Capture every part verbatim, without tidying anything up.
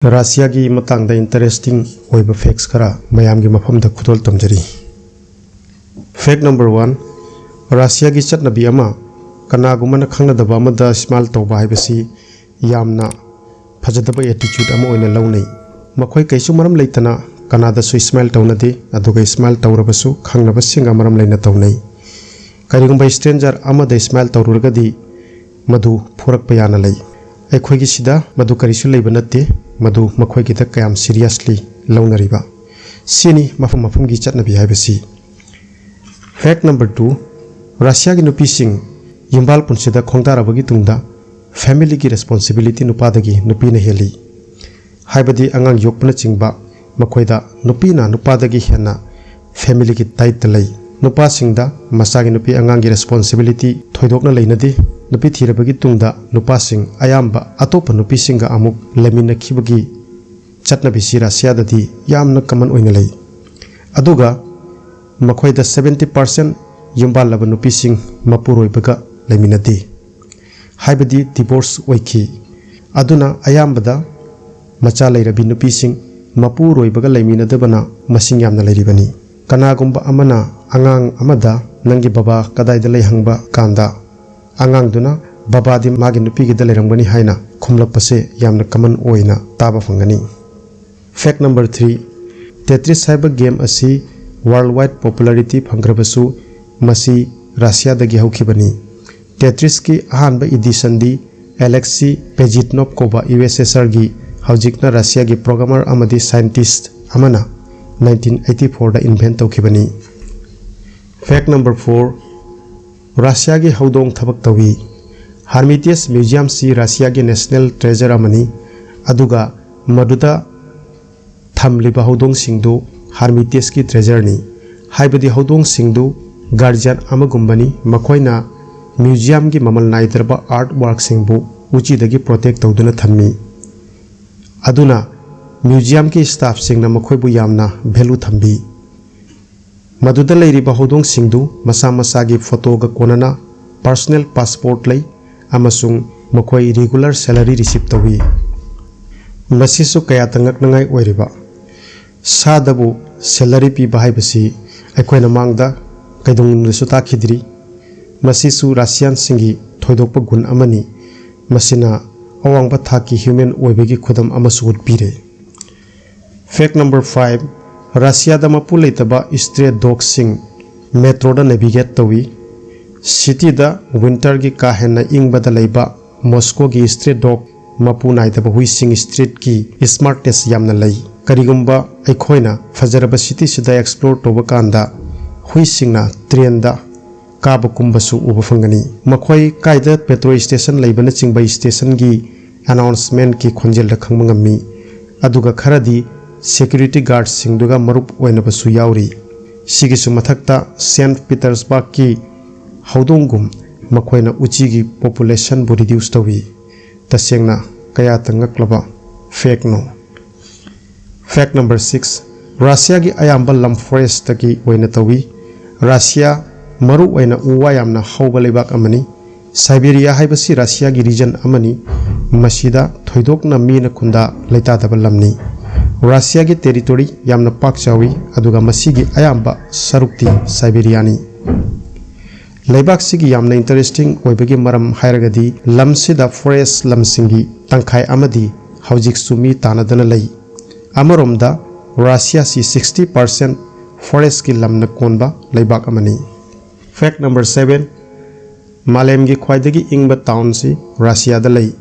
ꯔꯥꯁꯤꯌꯥꯒꯤ ꯃꯇꯥꯡꯗ interesting ꯑꯣꯏꯕ facts ꯈꯔ ꯃꯌꯥꯝꯒꯤ ꯃꯐꯝꯗ ꯈꯨꯗꯣꯜ ꯇꯝꯖꯔꯤ꯫ Fact number one, ꯔꯥꯁꯤꯌꯥꯒꯤ ꯆꯠꯅꯕꯤ ꯑꯃ ꯀꯅꯥꯒꯨꯝꯕꯅ ꯈꯪꯅꯗꯕ ꯑꯃꯗ smile ꯇꯧꯕ ꯍꯥꯏꯕꯁꯤ ꯌꯥꯝꯅ ꯐꯖꯗꯕ attitude ꯑꯃ ꯑꯣꯏꯅ ꯂꯧꯅꯩ꯫ ꯃꯈꯣꯏ ꯀꯩꯁꯨ ꯃꯔꯝ ꯂꯩꯇꯅ ꯀꯅꯥꯗꯁꯨ smile ꯇꯧꯅꯗꯦ, ꯑꯗꯨꯒ smile ꯇꯧꯔꯕꯁꯨ ꯈꯪꯅꯕꯁꯤꯡꯒ ꯃꯔꯝ ꯂꯩꯅ ꯇꯧꯅꯩ꯫ ꯀꯔꯤꯒꯨꯝꯕ stranger ꯑꯃꯗ smile ꯇꯧꯔꯨꯔꯒꯗꯤ ꯃꯗꯨ ꯐꯨꯔꯛꯄ ꯌꯥꯅ ꯂꯩ꯫ ꯑꯩꯈꯣꯏꯒꯤ ꯁꯤꯗ ꯃꯗꯨ ꯀꯔꯤꯁꯨ ꯂꯩꯕ ꯅꯠꯇꯦ, ꯃꯗꯨ ꯃꯈꯣꯏꯒꯤꯗ ꯀꯌꯥꯝ seriously ꯂꯧꯅꯔꯤꯕ꯫ ꯁꯤꯅꯤ ꯃꯐꯝ ꯃꯐꯝꯒꯤ ꯆꯠꯅꯕꯤ ꯍꯥꯏꯕꯁꯤ꯫ Fact number two, ꯔꯁꯤꯌꯥꯒꯤ ꯅꯨꯄꯤꯁꯤꯡ ꯌꯨꯝꯕꯥꯜ ꯄꯨꯟꯁꯤꯗ ꯈꯣꯡꯗꯥꯔꯕꯒꯤ ꯇꯨꯡꯗ familyꯒꯤ responsibility ꯅꯨꯄꯥꯗꯒꯤ ꯅꯨꯄꯤꯅ ꯍꯦꯜꯂꯤ꯫ ꯍꯥꯏꯕꯗꯤ ꯑꯉꯥꯡ ꯌꯣꯛꯄꯅꯆꯤꯡꯕ ꯃꯈꯣꯏꯗ ꯅꯨꯄꯤꯅ ꯅꯨꯄꯥꯗꯒꯤ ꯍꯦꯟꯅ familyꯒꯤ ꯗꯥꯏꯇ ꯂꯩ꯫ ꯅꯨꯄꯥꯁꯤꯡꯗ ꯃꯁꯥꯒꯤ ꯅꯨꯄꯤ ꯑꯉꯥꯡꯒꯤ responsibility ꯊꯣꯏꯗꯣꯛꯅ ꯂꯩꯅꯗꯦ꯫ ꯅꯨꯄꯤ ꯊꯤꯔꯕꯒꯤ ꯇꯨꯡꯗ ꯅꯨꯄꯥꯁꯤꯡ ꯑꯌꯥꯝꯕ ꯑꯇꯣꯞꯄ ꯅꯨꯄꯤꯁꯤꯡꯒ ꯑꯃꯨꯛ ꯂꯩꯃꯤꯟꯅꯈꯤꯕꯒꯤ ꯆꯠꯅꯕꯤꯁꯤ ꯔꯁꯤꯌꯥꯗꯗꯤ ꯌꯥꯝꯅ common ꯑꯣꯏꯅ ꯂꯩ꯫ ꯑꯗꯨꯒ ꯃꯈꯣꯏꯗ seventy percent ꯌꯨꯝꯕꯥꯜꯂꯕ ꯅꯨꯄꯤꯁꯤꯡ ꯃꯄꯨꯔꯣꯏꯕꯒ ꯂꯩꯃꯤꯟꯅꯗꯦ, ꯍꯥꯏꯕꯗꯤ divorce ꯑꯣꯏꯈꯤ꯫ ꯑꯗꯨꯅ ꯑꯌꯥꯝꯕꯗ ꯃꯆꯥ ꯂꯩꯔꯕꯤ ꯅꯨꯄꯤꯁꯤꯡ ꯃꯄꯨꯔꯣꯏꯕꯒ ꯂꯩꯃꯤꯟꯅꯗꯕꯅ ꯃꯁꯤꯡ ꯌꯥꯝꯅ ꯂꯩꯔꯤꯕꯅꯤ꯫ ꯀꯅꯥꯒꯨꯝꯕ ꯑꯃꯅ ꯑꯉꯥꯡ ꯑꯃꯗ "ꯅꯪꯒꯤ ꯕꯕꯥ ꯀꯗꯥꯏꯗ ꯂꯩ?" ꯍꯪꯕ ꯀꯥꯟꯗ ꯑꯉꯥꯡꯗꯨꯅ "ꯕꯕꯥꯗꯤ ꯃꯥꯒꯤ ꯅꯨꯄꯤꯒꯤꯗ ꯂꯩꯔꯝꯒꯅꯤ" ꯍꯥꯏꯅ ꯈꯨꯝꯂꯛꯄꯁꯦ ꯌꯥꯝꯅ common ꯑꯣꯏꯅ ꯇꯥꯕ ꯐꯪꯒꯅꯤ꯫ Fact number three, Tetris ꯍꯥꯏꯕ game ꯑꯁꯤ worldwide popularity ꯐꯪꯈ꯭ꯔꯕꯁꯨ ꯃꯁꯤ ꯔꯁꯤꯌꯥꯗꯒꯤ ꯍꯧꯈꯤꯕꯅꯤ꯫ Tetrisꯀꯤ ꯑꯍꯥꯟꯕ editionꯗꯤ Alexei Pajitnov ꯀꯧꯕ USSRꯒꯤ, ꯍꯧꯖꯤꯛꯅ ꯔꯁꯤꯌꯥꯒꯤ, programmer ꯑꯃꯗꯤ scientist ꯑꯃꯅ nineteen eighty fourꯗ invent ꯇꯧꯈꯤꯕꯅꯤ꯫ Fact number four, ꯔꯁꯤꯌꯥꯒꯤ ꯍꯧꯗꯣꯡ ꯊꯕꯛ ꯇꯧꯏ꯫ Hermitage Museumꯁꯤ ꯔꯁꯤꯌꯥꯒꯤ national treasure ꯑꯃꯅꯤ, ꯑꯗꯨꯒ ꯃꯗꯨꯗ ꯊꯝꯂꯤꯕ ꯍꯧꯗꯣꯡꯁꯤꯡꯗꯨ Hermitageꯀꯤ treasureꯅꯤ꯫ ꯍꯥꯏꯕꯗꯤ ꯍꯧꯗꯣꯡꯁꯤꯡꯗꯨ guardian ꯑꯃꯒꯨꯝꯕꯅꯤ, ꯃꯈꯣꯏꯅ museumꯒꯤ ꯃꯃꯜ ꯅꯥꯏꯗ꯭ꯔꯕ artworkꯁꯤꯡꯕꯨ ꯎꯆꯤꯗꯒꯤ protect ꯇꯧꯗꯨꯅ ꯊꯝꯃꯤ꯫ ꯑꯗꯨꯅ museumꯒꯤ staffꯁꯤꯡꯅ ꯃꯈꯣꯏꯕꯨ ꯌꯥꯝꯅ value ꯊꯝꯕꯤ꯫ ꯃꯗꯨꯗ ꯂꯩꯔꯤꯕ ꯍꯧꯗꯣꯡꯁꯤꯡꯗꯨ ꯃꯁꯥ ꯃꯁꯥꯒꯤ photoꯒ ꯀꯣꯟꯅꯅ personal passport ꯂꯩ ꯑꯃꯁꯨꯡ ꯃꯈꯣꯏ regular salary receive ꯇꯧꯏ꯫ ꯃꯁꯤꯁꯨ ꯀꯌꯥꯇ ꯉꯛꯅꯉꯥꯏ ꯑꯣꯏꯔꯤꯕ꯫ ꯁꯥꯗꯕꯨ salary ꯄꯤꯕ ꯍꯥꯏꯕꯁꯤ ꯑꯩꯈꯣꯏꯅ ꯃꯥꯡꯗ ꯀꯩꯗꯧꯅꯨꯡꯗꯁꯨ ꯇꯥꯈꯤꯗ꯭ꯔꯤ꯫ ꯃꯁꯤꯁꯨ Russianꯁꯤꯡꯒꯤ ꯊꯣꯏꯗꯣꯛꯄ ꯒꯨꯟ ꯑꯃꯅꯤ꯫ ꯃꯁꯤꯅ ꯑꯋꯥꯡꯕ ꯊꯥꯛꯀꯤ human ꯑꯣꯏꯕꯒꯤ ꯈꯨꯗꯝ ꯑꯃꯁꯨ ꯎꯠꯄꯤꯔꯦ꯫ Fact number five, ꯔꯁꯤꯌꯥꯗ ꯃꯄꯨ ꯂꯩꯇꯕ stray dogꯁꯤꯡ metroꯗ navigate ꯇꯧꯏ꯫ Cityꯗ winterꯒꯤ ꯀꯥ ꯍꯦꯟꯅ ꯏꯪꯕꯗ ꯂꯩꯕ Moscowꯒꯤ stray dog ꯃꯄꯨ ꯅꯥꯏꯗꯕ ꯍꯨꯏꯁꯤꯡ streetꯀꯤ smartness ꯌꯥꯝꯅ ꯂꯩ꯫ ꯀꯔꯤꯒꯨꯝꯕ ꯑꯩꯈꯣꯏꯅ ꯐꯖꯔꯕ cityꯁꯤꯗ explore ꯇꯧꯕ ꯀꯥꯟꯗ ꯍꯨꯏꯁꯤꯡꯅ trainꯗ ꯀꯥꯕ ꯀꯨꯝꯕꯁꯨ ꯎꯕ ꯐꯪꯒꯅꯤ꯫ ꯃꯈꯣꯏ ꯀꯥꯏꯗ metro station ꯂꯩꯕꯅꯆꯤꯡꯕ stationꯒꯤ announcementꯀꯤ ꯈꯣꯟꯖꯦꯜꯗ ꯈꯪꯕ ꯉꯝꯃꯤ꯫ ꯑꯗꯨꯒ ꯈꯔꯗꯤ security guardꯁꯤꯡꯗꯨꯒ ꯃꯔꯨꯞ ꯑꯣꯏꯅꯕꯁꯨ ꯌꯥꯎꯔꯤ꯫ ꯁꯤꯒꯤꯁꯨ ꯃꯊꯛꯇ Saint Petersburgꯀꯤ ꯍꯧꯗꯣꯡꯒꯨꯝ ꯃꯈꯣꯏꯅ ꯎꯆꯤꯒꯤ populationꯕꯨ reduce ꯇꯧꯏ꯫ ꯇꯁꯦꯡꯅ ꯀꯌꯥꯇ ꯉꯛꯂꯕ factꯅꯣ꯫ Fact number six, ꯔꯁꯤꯌꯥꯒꯤ ꯑꯌꯥꯝꯕ ꯂꯝ forestꯇꯒꯤ ꯑꯣꯏꯅ ꯇꯧꯏ꯫ ꯔꯁꯤꯌꯥ ꯃꯔꯨ ꯑꯣꯏꯅ ꯎ ꯋꯥ ꯌꯥꯝꯅ ꯍꯧꯕ ꯂꯩꯕꯥꯛ ꯑꯃꯅꯤ꯫ Siberia ꯍꯥꯏꯕꯁꯤ ꯔꯁꯤꯌꯥꯒꯤ region ꯑꯃꯅꯤ꯫ ꯃꯁꯤꯗ ꯊꯣꯏꯗꯣꯛꯅ ꯃꯤꯅ ꯈꯨꯟꯗꯥ ꯂꯩꯇꯥꯗꯕ ꯂꯝꯅꯤ꯫ ꯔꯁꯤꯌꯥꯒꯤ territory ꯌꯥꯝꯅ ꯄꯥꯛ ꯆꯥꯎꯏ, ꯑꯗꯨꯒ ꯃꯁꯤꯒꯤ ꯑꯌꯥꯝꯕ ꯁꯔꯨꯛꯇꯤ Siberiaꯅꯤ꯫ ꯂꯩꯕꯥꯛꯁꯤꯒꯤ ꯌꯥꯝꯅ interesting ꯑꯣꯏꯕꯒꯤ ꯃꯔꯝ ꯍꯥꯏꯔꯒꯗꯤ ꯂꯝꯁꯤꯗ forest ꯂꯝꯁꯤꯡꯒꯤ ꯇꯪꯈꯥꯏ ꯑꯃꯗꯤ ꯍꯧꯖꯤꯛꯁꯨ ꯃꯤ ꯇꯥꯅꯗꯅ ꯂꯩ꯫ ꯑꯃꯔꯣꯝꯗ ꯔꯁꯤꯌꯥꯁꯤ sixty percent forestꯀꯤ ꯂꯝꯅ ꯀꯣꯟꯕ ꯂꯩꯕꯥꯛ ꯑꯃꯅꯤ꯫ Fact number seven, ꯃꯥꯂꯦꯝꯒꯤ ꯈ꯭ꯋꯥꯏꯗꯒꯤ ꯏꯪꯕ townꯁꯤ ꯔꯁꯤꯌꯥꯗ ꯂꯩ꯫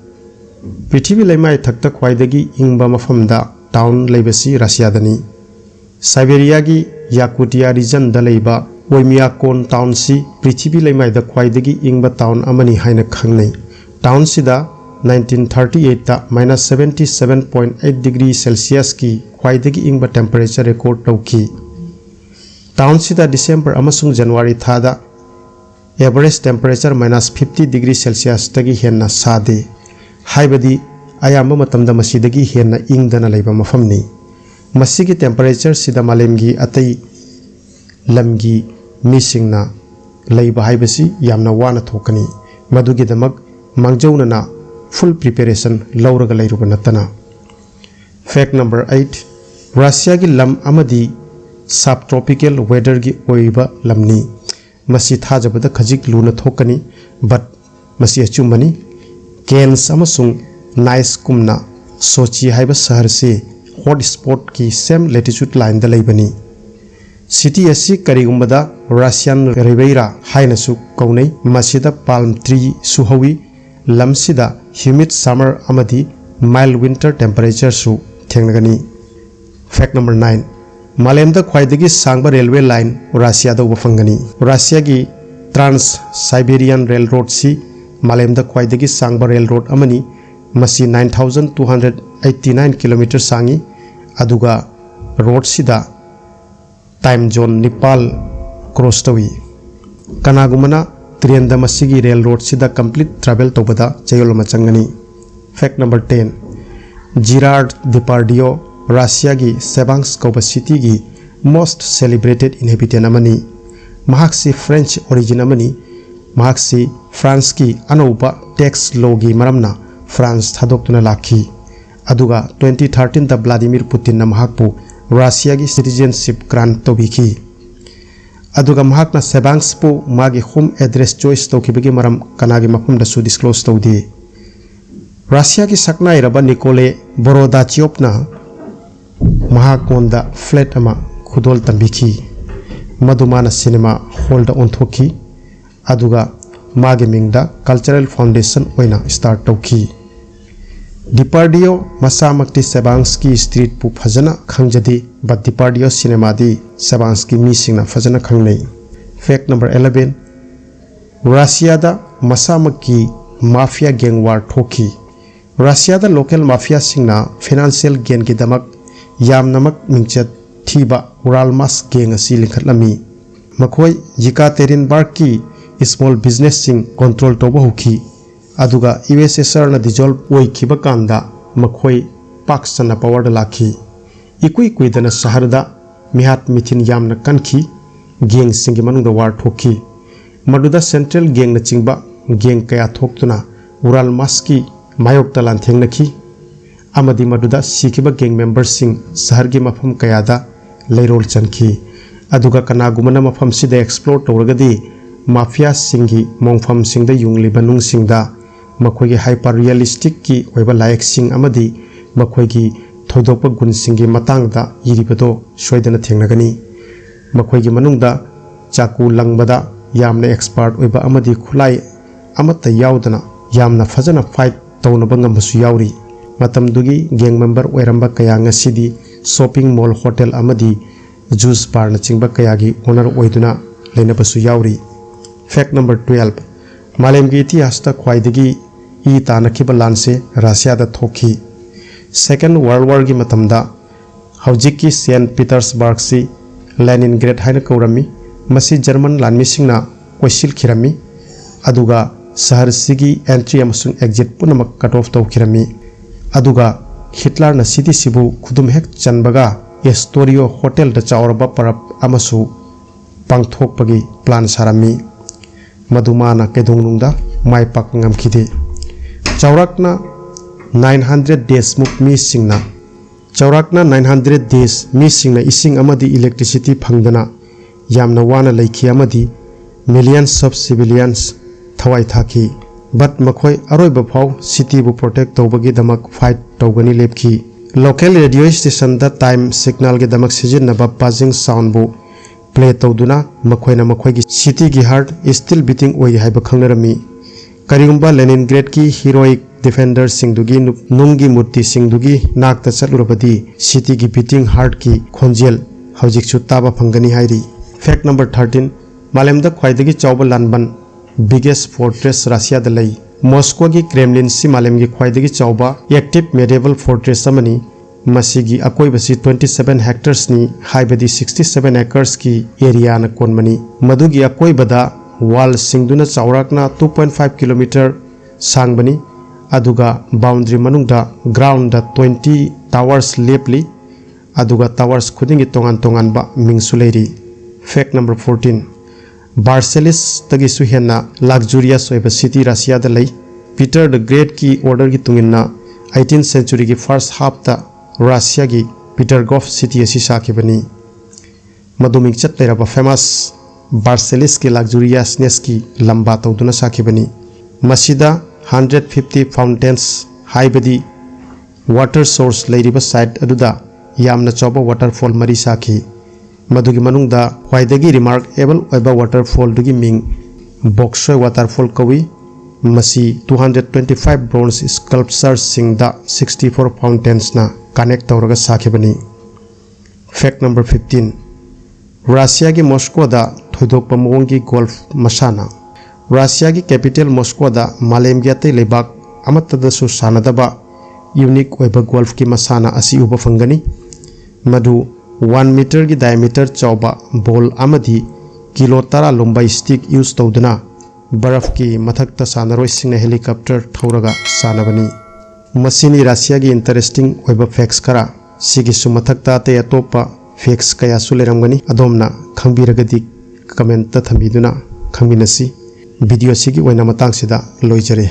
ꯄ꯭ꯔꯤꯊꯤꯕꯤ ꯂꯩꯃꯥꯏ ꯊꯛꯇ ꯈ꯭ꯋꯥꯏꯗꯒꯤ ꯏꯪꯕ ꯃꯐꯝꯗ town ꯂꯩꯕꯁꯤ ꯔꯁꯤꯌꯥꯗꯅꯤ꯫ Siberiaꯒꯤ Yakutia regionꯗ ꯂꯩꯕ Oymyakon townꯁꯤ ꯄ꯭ꯔꯤꯊꯤꯕꯤ ꯂꯩꯃꯥꯏꯗ ꯈ꯭ꯋꯥꯏꯗꯒꯤ ꯏꯪꯕ town ꯑꯃꯅꯤ ꯍꯥꯏꯅ ꯈꯪꯅꯩ꯫ Townꯁꯤꯗ nineteen thirty eightꯇ minus seventy seven point eight degree Celsiusꯀꯤ ꯈ꯭ꯋꯥꯏꯗꯒꯤ ꯏꯪꯕ temperature record ꯇꯧꯈꯤ꯫ Townꯁꯤꯗ December ꯑꯃꯁꯨꯡ January ꯊꯥꯗ average temperature minus fifty degree Celsiusꯇꯒꯤ ꯍꯦꯟꯅ ꯁꯥꯗꯦ꯫ ꯍꯥꯏꯕꯗꯤ ꯑꯌꯥꯝꯕ ꯃꯇꯝꯗ ꯃꯁꯤꯗꯒꯤ ꯍꯦꯟꯅ ꯏꯪꯗꯅ ꯂꯩꯕ ꯃꯐꯝꯅꯤ꯫ ꯃꯁꯤꯒꯤ temperatureꯁꯤꯗ ꯃꯥꯂꯦꯝꯒꯤ ꯑꯇꯩ ꯂꯝꯒꯤ ꯃꯤꯁꯤꯡꯅ ꯂꯩꯕ ꯍꯥꯏꯕꯁꯤ ꯌꯥꯝꯅ ꯋꯥꯅ ꯊꯣꯛꯀꯅꯤ꯫ ꯃꯗꯨꯒꯤꯗꯃꯛ ꯃꯥꯡꯖꯧꯅꯅ full preparation ꯂꯧꯔꯒ ꯂꯩꯔꯨꯕ ꯅꯠꯇꯅ꯫ Fact number eight, ꯔꯁꯤꯌꯥꯒꯤ ꯂꯝ ꯑꯃꯗꯤ subtropical weatherꯒꯤ ꯑꯣꯏꯕ ꯂꯝꯅꯤ꯫ ꯃꯁꯤ ꯊꯥꯖꯕꯗ ꯈꯖꯤꯛ ꯂꯨꯅ ꯊꯣꯛꯀꯅꯤ, but ꯃꯁꯤ ꯑꯆꯨꯝꯕꯅꯤ꯫ ꯀꯦꯟꯁ ꯑꯃꯁꯨꯡ ꯅꯥꯏꯁ ꯀꯨꯝꯅ ꯁꯣꯆꯤ ꯍꯥꯏꯕ ꯁꯍꯔꯁꯤ hot spotꯀꯤ same latitude lineꯗ ꯂꯩꯕꯅꯤ꯫ City ꯑꯁꯤ ꯀꯔꯤꯒꯨꯝꯕꯗ Russian Riviera ꯍꯥꯏꯅꯁꯨ ꯀꯧꯅꯩ꯫ ꯃꯁꯤꯗ palm treeꯁꯨ ꯍꯧꯏ꯫ ꯂꯝꯁꯤꯗ humid summer ꯑꯃꯗꯤ mild winter temperatureꯁꯨ ꯊꯦꯡꯅꯒꯅꯤ꯫ Fact number nine, ꯃꯥꯂꯦꯝꯗ ꯈ꯭ꯋꯥꯏꯗꯒꯤ ꯁꯥꯡꯕ railway line ꯔꯁꯤꯌꯥꯗ ꯎꯕ ꯐꯪꯒꯅꯤ꯫ ꯔꯁꯤꯌꯥꯒꯤ Trans Siberian Railroadꯁꯤ ꯃꯥꯂꯦꯝꯗ ꯈ꯭ꯋꯥꯏꯗꯒꯤ ꯁꯥꯡꯕ railroad ꯑꯃꯅꯤ꯫ ꯃꯁꯤ nine thousand two hundred eighty nine kilometer ꯁꯥꯡꯏ, ꯑꯗꯨꯒ roadꯁꯤꯗ time zone ꯅꯤꯄꯥꯜ cross ꯇꯧꯏ꯫ ꯀꯅꯥꯒꯨꯝꯕꯅ trainꯗ ꯃꯁꯤꯒꯤ railroadꯁꯤꯗ complete travel ꯇꯧꯕꯗ ꯆꯌꯣꯜ ꯑꯃ ꯆꯪꯒꯅꯤ꯫ Fact number ten, Gerard Depardieu ꯔꯁꯤꯌꯥꯒꯤ Sabansk ꯀꯧꯕ cityꯒꯤ most celebrated inhabitant ꯑꯃꯅꯤ꯫ ꯃꯍꯥꯛꯁꯤ French origin ꯑꯃꯅꯤ꯫ ꯃꯍꯥꯛꯁꯤ Franceꯀꯤ ꯑꯅꯧꯕ tax lawꯒꯤ ꯃꯔꯝꯅ France ꯊꯥꯗꯣꯛꯇꯨꯅ ꯂꯥꯛꯈꯤ꯫ ꯑꯗꯨꯒ twenty thirteenꯗ Vladimir Putinꯅ ꯃꯍꯥꯛꯄꯨ ꯔꯁꯤꯌꯥꯒꯤ citizenship grant ꯇꯧꯕꯤꯈꯤ꯫ ꯑꯗꯨꯒ ꯃꯍꯥꯛꯅ Sabanskꯄꯨ ꯃꯥꯒꯤ home address choice ꯇꯧꯈꯤꯕꯒꯤ ꯃꯔꯝ ꯀꯅꯥꯒꯤ ꯃꯐꯝꯗꯁꯨ disclose ꯇꯧꯗꯦ꯫ ꯔꯁꯤꯌꯥꯒꯤ ꯁꯛꯅꯥꯏꯔꯕ Nikolay Borodachevꯅ ꯃꯍꯥꯛꯉꯣꯟꯗ flat ꯑꯃ ꯈꯨꯗꯣꯜ ꯇꯝꯕꯤꯈꯤ, ꯃꯗꯨ ꯃꯥꯅ cinema hallꯗ ꯑꯣꯟꯊꯣꯛꯈꯤ꯫ ꯑꯗꯨꯒ ꯃꯥꯒꯤ ꯃꯤꯡꯗ cultural foundation ꯑꯣꯏꯅ start ꯇꯧꯈꯤ꯫ Depardieu ꯃꯁꯥꯃꯛꯇꯤ Sabanskꯀꯤ streetꯄꯨ ꯐꯖꯅ ꯈꯪꯖꯗꯦ, but Depardieu cinemaꯗꯤ Sabanskꯀꯤ ꯃꯤꯁꯤꯡꯅ ꯐꯖꯅ ꯈꯪꯅꯩ꯫ Fact number eleven, ꯔꯁꯤꯌꯥꯗ ꯃꯁꯥꯃꯛꯀꯤ mafia gang war ꯊꯣꯛꯈꯤ꯫ ꯔꯁꯤꯌꯥꯗ local mafiaꯁꯤꯡꯅ financial gainꯒꯤꯗꯃꯛ ꯌꯥꯝꯅꯃꯛ ꯃꯤꯡꯆꯠ ꯊꯤꯕ Uralmaz gang ꯑꯁꯤ ꯂꯤꯡꯈꯠꯂꯝꯃꯤ꯫ ꯃꯈꯣꯏ Yekaterinburgꯀꯤ small businessꯁꯤꯡ control ꯇꯧꯕ ꯍꯧꯈꯤ, ꯑꯗꯨꯒ USSRꯅ dissolve ꯑꯣꯏꯈꯤꯕ ꯀꯥꯟꯗ ꯃꯈꯣꯏ ꯄꯥꯛ ꯁꯟꯅ powerꯗ ꯂꯥꯛꯈꯤ꯫ ꯏꯀꯨꯏ ꯀꯨꯏꯗꯅ ꯁꯍꯔꯗ ꯃꯤꯍꯥꯠ ꯃꯤꯊꯤꯟ ꯌꯥꯝꯅ ꯀꯟꯈꯤ꯫ Gangꯁꯤꯡꯒꯤ ꯃꯅꯨꯡꯗ war ꯊꯣꯛꯈꯤ꯫ ꯃꯗꯨꯗ central gangꯅꯆꯤꯡꯕ gang ꯀꯌꯥ ꯊꯣꯛꯇꯨꯅ Uralmazꯀꯤ ꯃꯥꯌꯣꯛꯇ ꯂꯥꯟꯊꯦꯡꯅꯈꯤ꯫ ꯑꯃꯗꯤ ꯃꯗꯨꯗ ꯁꯤꯈꯤꯕ ꯒꯦꯡ ꯃꯦꯝꯕꯔꯁꯤꯡ ꯁꯍꯔꯒꯤ ꯃꯐꯝ ꯀꯌꯥꯗ ꯂꯩꯔꯣꯜ ꯆꯟꯈꯤ꯫ ꯑꯗꯨꯒ ꯀꯅꯥꯒꯨꯝꯕꯅ ꯃꯐꯝꯁꯤꯗ ꯑꯦꯛꯁꯄ꯭ꯂꯣꯔ ꯇꯧꯔꯒꯗꯤ ꯃꯥꯐꯤꯌꯥꯁꯤꯡꯒꯤ ꯃꯣꯡꯐꯝꯁꯤꯡꯗ ꯌꯨꯡꯂꯤꯕ ꯅꯨꯡꯁꯤꯡꯗ ꯃꯈꯣꯏꯒꯤ ꯍꯥꯏꯄꯔ ꯔꯤꯌꯦꯂꯤꯁꯇꯤꯛꯀꯤ ꯑꯣꯏꯕ ꯂꯥꯏꯌꯦꯛꯁꯤꯡ ꯑꯃꯗꯤ ꯃꯈꯣꯏꯒꯤ ꯊꯣꯏꯗꯣꯛꯄ ꯒꯨꯟꯁꯤꯡꯒꯤ ꯃꯇꯥꯡꯗ ꯏꯔꯤꯕꯗꯣ ꯁꯣꯏꯗꯅ ꯊꯦꯡꯅꯒꯅꯤ꯫ ꯃꯈꯣꯏꯒꯤ ꯃꯅꯨꯡꯗ ꯆꯥꯀꯨ ꯂꯪꯕꯗ ꯌꯥꯝꯅ ꯑꯦꯛꯁꯄꯥꯔꯠ ꯑꯣꯏꯕ ꯑꯃꯗꯤ ꯈꯨꯠꯂꯥꯏ ꯑꯃꯠꯇ ꯌꯥꯎꯗꯅ ꯌꯥꯝꯅ ꯐꯖꯅ ꯐꯥꯏꯠ ꯇꯧꯅꯕ ꯉꯝꯕꯁꯨ ꯌꯥꯎꯔꯤ꯫ ꯃꯇꯝꯗꯨꯒꯤ ꯒꯦꯡ ꯃꯦꯝꯕꯔ ꯑꯣꯏꯔꯝꯕ ꯀꯌꯥ ꯉꯁꯤꯗꯤ ꯁꯣꯞꯄꯤꯡ ꯃꯣꯜ, ꯍꯣꯇꯦꯜ ꯑꯃꯗꯤ ꯖꯨꯁ ꯕꯥꯔꯅꯆꯤꯡꯕ ꯀꯌꯥꯒꯤ ꯑꯣꯅꯔ ꯑꯣꯏꯗꯨꯅ ꯂꯩꯅꯕꯁꯨ ꯌꯥꯎꯔꯤ꯫ ꯐꯦꯛ ꯅꯝꯕꯔ ꯇꯨꯌꯦꯜꯞ, ꯃꯥꯂꯦꯝꯒꯤ ꯏꯇꯤꯍꯥꯁꯇ ꯈ꯭ꯋꯥꯏꯗꯒꯤ ꯏ ꯇꯥꯅꯈꯤꯕ ꯂꯥꯟꯁꯦ ꯔꯁꯤꯌꯥꯗ ꯊꯣꯛꯈꯤ꯫ ꯁꯦꯀꯦꯟ ꯋꯥꯔꯜ ꯋꯥꯔꯒꯤ ꯃꯇꯝꯗ ꯍꯧꯖꯤꯛꯀꯤ ꯁꯦꯟ ꯄꯤꯇꯔꯁꯕꯔꯒꯁꯤ ꯂꯦꯅꯤꯟꯒ꯭ꯔꯦꯗ ꯍꯥꯏꯅ ꯀꯧꯔꯝꯃꯤ꯫ ꯃꯁꯤ ꯖꯔꯃꯟ ꯂꯥꯟꯃꯤꯁꯤꯡꯅ ꯀꯣꯏꯁꯤꯜꯈꯤꯔꯝꯃꯤ, ꯑꯗꯨꯒ ꯁꯍꯔꯁꯤꯒꯤ ꯑꯦꯟꯇ꯭ꯔꯤ ꯑꯃꯁꯨꯡ ꯑꯦꯛꯖꯤꯠ ꯄꯨꯝꯅꯃꯛ ꯀꯠ ꯑꯣꯐ ꯇꯧꯈꯤꯔꯝꯃꯤ꯫ ꯑꯗꯨꯒ ꯍꯤꯠꯂꯔꯅ ꯁꯤꯇꯤꯁꯤꯕꯨ ꯈꯨꯗꯨꯝ ꯍꯦꯛ ꯆꯟꯕꯒ ꯑꯦꯁꯇꯣꯔꯤꯌꯣ ꯍꯣꯇꯦꯜꯗ ꯆꯥꯎꯔꯕ ꯄꯔꯕ ꯑꯃꯁꯨ ꯄꯥꯡꯊꯣꯛꯄꯒꯤ ꯄ꯭ꯂꯥꯟ ꯁꯥꯔꯝꯃꯤ꯫ ꯃꯗꯨ ꯃꯥꯅ ꯀꯩꯗꯧꯅꯨꯡꯗ ꯃꯥꯏ ꯄꯥꯛꯄ ꯉꯝꯈꯤꯗꯦ꯫ ꯆꯥꯎꯔꯥꯛꯅ ꯅꯥꯏꯟ ꯍꯟꯗ꯭ꯔꯦꯠ ꯗꯦꯖꯃꯨꯛ ꯃꯤꯁꯤꯡꯅ ꯆꯥꯎꯔꯥꯛꯅ ꯅꯥꯏꯟ ꯍꯟꯗ꯭ꯔꯦꯠ ꯗꯦꯖ ꯃꯤꯁꯤꯡꯅ ꯏꯁꯤꯡ ꯑꯃꯗꯤ ꯏꯂꯦꯛꯇ꯭ꯔꯤꯁꯤꯇꯤ ꯐꯪꯗꯅ ꯌꯥꯝꯅ ꯋꯥꯅ ꯂꯩꯈꯤ ꯑꯃꯗꯤ millions of civilians ꯊꯋꯥꯏ ꯊꯥꯈꯤ꯫ But ꯃꯈꯣꯏ ꯑꯔꯣꯏꯕ ꯐꯥꯎ ꯁꯤꯇꯤꯕꯨ ꯄ꯭ꯔꯣꯇꯦꯛ ꯇꯧꯕꯒꯤꯗꯃꯛ ꯐꯥꯏꯠ ꯇꯧꯒꯅꯤ ꯂꯦꯞꯈꯤ꯫ ꯂꯣꯀꯦꯜ ꯔꯦꯗꯤꯑꯣ ꯁ꯭ꯇꯦꯁꯟꯗ ꯇꯥꯏꯝ ꯁꯤꯒꯅꯦꯜꯒꯤꯗꯃꯛ ꯁꯤꯖꯤꯟꯅꯕ ꯄꯥꯖꯤꯡ ꯁꯥꯎꯟꯕꯨ ꯄ꯭ꯂꯦ ꯇꯧꯗꯨꯅ ꯃꯈꯣꯏꯅ ꯃꯈꯣꯏꯒꯤ ꯁꯤꯇꯤꯒꯤ ꯍꯥꯔꯠ ꯁ꯭ꯇꯤꯜ ꯕꯤꯇꯤꯡ ꯑꯣꯏ ꯍꯥꯏꯕ ꯈꯪꯅꯔꯝꯃꯤ꯫ ꯀꯔꯤꯒꯨꯝꯕ ꯂꯦꯅꯤꯟꯒ꯭ꯔꯦꯗꯀꯤ ꯍꯤꯔꯣꯏꯛ ꯗꯤꯐꯦꯟꯗꯔꯁꯤꯡꯗꯨꯒꯤ ꯅꯨ-, ꯅꯨꯡꯒꯤ ꯃꯨꯔꯇꯤꯁꯤꯡꯗꯨꯒꯤ ꯅꯥꯛꯇ ꯆꯠꯂꯨꯔꯕꯗꯤ ꯁꯤꯇꯤꯒꯤ ꯕꯤꯇꯤꯡ ꯍꯥꯔꯠꯀꯤ ꯈꯣꯟꯖꯦꯜ ꯍꯧꯖꯤꯛꯁꯨ ꯇꯥꯕ ꯐꯪꯒꯅꯤ ꯍꯥꯏꯔꯤ꯫ ꯐꯦꯛ ꯅꯝꯕꯔ ꯊꯥꯔꯇꯤꯟ, ꯃꯥꯂꯦꯝꯗ ꯈ꯭ꯋꯥꯏꯗꯒꯤ ꯆꯥꯎꯕ ꯂꯥꯟꯕꯟ, biggest fortress, ꯔꯁꯤꯌꯥꯗ ꯂꯩ꯫ ꯃꯣꯁꯀꯣꯒꯤ ꯀ꯭ꯔꯦꯝꯂꯤꯟꯁꯤ ꯃꯥꯂꯦꯝꯒꯤ ꯈ꯭ꯋꯥꯏꯗꯒꯤ ꯆꯥꯎꯕ active medieval fortress ꯑꯃꯅꯤ꯫ ꯃꯁꯤꯒꯤ ꯑꯀꯣꯏꯕꯁꯤ twenty seven hectaresꯅꯤ, ꯍꯥꯏꯕꯗꯤ sixty seven acresꯀꯤ ꯑꯦꯔꯤꯌꯥꯅ ꯀꯣꯟꯕꯅꯤ꯫ ꯃꯗꯨꯒꯤ ꯑꯀꯣꯏꯕꯗ ꯋꯥꯜꯁꯤꯡꯗꯨꯅ ꯆꯥꯎꯔꯥꯛꯅ two point five kilometre ꯁꯥꯡꯕꯅꯤ, ꯑꯗꯨꯒ ꯕꯥꯎꯟꯗꯔꯤ ꯃꯅꯨꯡꯗ ꯒ꯭ꯔꯥꯎꯟꯗ twenty towers ꯂꯦꯞꯂꯤ, ꯑꯗꯨꯒ ꯇꯥꯋꯔꯁ ꯈꯨꯗꯤꯡꯒꯤ ꯇꯣꯉꯥꯟ ꯇꯣꯉꯥꯟꯕ ꯃꯤꯡꯁꯨ ꯂꯩꯔꯤ꯫ ꯐꯦꯛ ꯅꯝꯕꯔ ꯐꯣꯔꯇꯤꯟ, ꯕꯥꯔꯁꯦꯂꯤꯁꯇꯒꯤꯁꯨ ꯍꯦꯟꯅ luxurious ꯑꯣꯏꯕ ꯁꯤꯇꯤ ꯔꯁꯤꯌꯥꯗ ꯂꯩ꯫ Peter the Greatꯀꯤ orderꯒꯤ ꯇꯨꯡꯏꯟꯅ eighteen centuryꯒꯤ first halfꯇ ꯔꯁꯤꯌꯥꯒꯤ ꯄꯤꯇꯔꯒꯣꯐ city ꯑꯁꯤ ꯁꯥꯈꯤꯕꯅꯤ꯫ ꯃꯗꯨ ꯃꯤꯡꯆꯠ ꯂꯩꯔꯕ famous Versaillesꯀꯤ luxuriousnessꯀꯤ ꯂꯝꯕꯥ ꯇꯧꯗꯨꯅ ꯁꯥꯈꯤꯕꯅꯤ꯫ ꯃꯁꯤꯗ hundred fifty fountains, ꯍꯥꯏꯕꯗꯤ water source ꯂꯩꯔꯤꯕ site ꯑꯗꯨꯗ ꯌꯥꯝꯅ ꯆꯥꯎꯕ waterfall ꯃꯔꯤ ꯁꯥꯈꯤ꯫ ꯃꯗꯨꯒꯤ ꯃꯅꯨꯡꯗ ꯈ꯭ꯋꯥꯏꯗꯒꯤ remarkable ꯑꯣꯏꯕ waterfallꯗꯨꯒꯤ ꯃꯤꯡ Bolshoi waterfall ꯀꯧꯏ꯫ ꯃꯁꯤ two hundred twenty five bronze sculpturesꯁꯤꯡꯗ sixty four fountainsꯅ connect ꯇꯧꯔꯒ ꯁꯥꯈꯤꯕꯅꯤ꯫ Fact number fifteen, ꯔꯁꯤꯌꯥꯒꯤ ꯃꯣꯁꯀꯣꯗ ꯊꯣꯏꯗꯣꯛꯄ ꯃꯑꯣꯡꯒꯤ ꯒꯣꯜꯐ ꯃꯁꯥꯟꯅ꯫ ꯔꯁꯤꯌꯥꯒꯤ capital ꯃꯣꯁꯀꯣꯗ ꯃꯥꯂꯦꯝꯒꯤ ꯑꯇꯩ ꯂꯩꯕꯥꯛ ꯑꯃꯠꯇꯗꯁꯨ ꯁꯥꯟꯅꯗꯕ unique ꯑꯣꯏꯕ ꯒꯣꯜꯐꯀꯤ ꯃꯁꯥꯟꯅ ꯑꯁꯤ ꯎꯕ ꯐꯪꯒꯅꯤ꯫ ꯃꯗꯨ one meterꯒꯤ diameter ꯆꯥꯎꯕ ball ꯑꯃꯗꯤ ꯀꯤꯂꯣ ꯇꯔꯥ ꯂꯨꯝꯕ stick use ꯇꯧꯗꯨꯅ ꯕꯔꯐꯀꯤ ꯃꯊꯛꯇ ꯁꯥꯟꯅꯔꯣꯏꯁꯤꯡꯅ helicopter ꯊꯧꯔꯒ ꯁꯥꯟꯅꯕꯅꯤ꯫ ꯃꯁꯤꯅꯤ ꯔꯁꯤꯌꯥꯒꯤ interesting ꯑꯣꯏꯕ facts ꯈꯔ꯫ ꯁꯤꯒꯤꯁꯨ ꯃꯊꯛꯇ ꯑꯇꯩ ꯑꯇꯣꯞꯄ facts ꯀꯌꯥꯁꯨ ꯂꯩꯔꯝꯒꯅꯤ, ꯑꯗꯣꯝꯅ ꯈꯪꯕꯤꯔꯒꯗꯤ commentꯇ ꯊꯝꯕꯤꯗꯨꯅ ꯈꯪꯃꯤꯟꯅꯁꯤ꯫ Video ꯑꯁꯤꯒꯤ ꯑꯣꯏꯅ ꯃꯇꯥꯡꯁꯤꯗ ꯂꯣꯏꯖꯔꯦ꯫